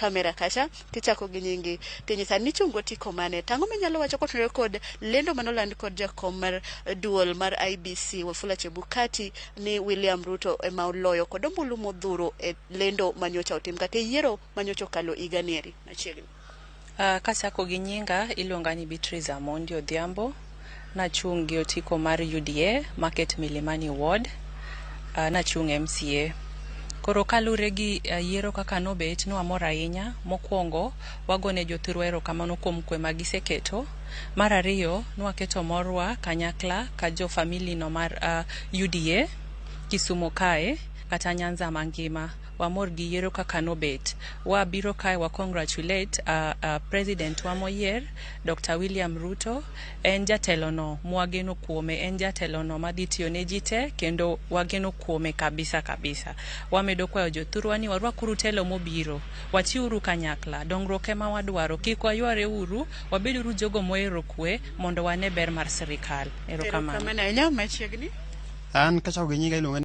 kamera kacha tichako gi nyingi tinyisa ni ichungo otiko mane tang'o minyalo wacho kotenore kod lendo manoland kod jakom mar duol mar IBC Wafula Chebukati ni William Ruto ema oloyo kod ombulu modhuro e lendo manyocha otim kata e yiero manyocha okalo higa nieri machiegni. Kachako gi nyinga iluonga ni Beatrice Amondi Odhiambo. Nachung' gi otiko mar UDA Market Milimani Ward. Nachung' MCA. Koro kalure gi yiero kaka nobet, nwamor ahinya. Mokwongo, wagone jothurwa erokamano kuom kwe ma giseketo. Mar ariyo, nwaketo morwa kanyakla ka jo family no mar UDA Kisumo kae kata Nyanza mangima. Wamor gi yiero kaka nobet. Wabiro kae wa congratulate president wa moyier Dr. William Ruto. En jatelo no mwageno kuome, en jatelo no madhi tiyo ne ji te kendo wageno kuome kabisa kabisa. Wamedo kwayo jothurwa ni warwakuru telo mobiro, watiuru kanyakla, dongruok ema wadwaro, kik wayware uru, wabeduru jogo mohero kwe mondo wane ber mar sirikal. Erokamano. Erokamano ahinya machiegni. An kachako gi nyinga iluonga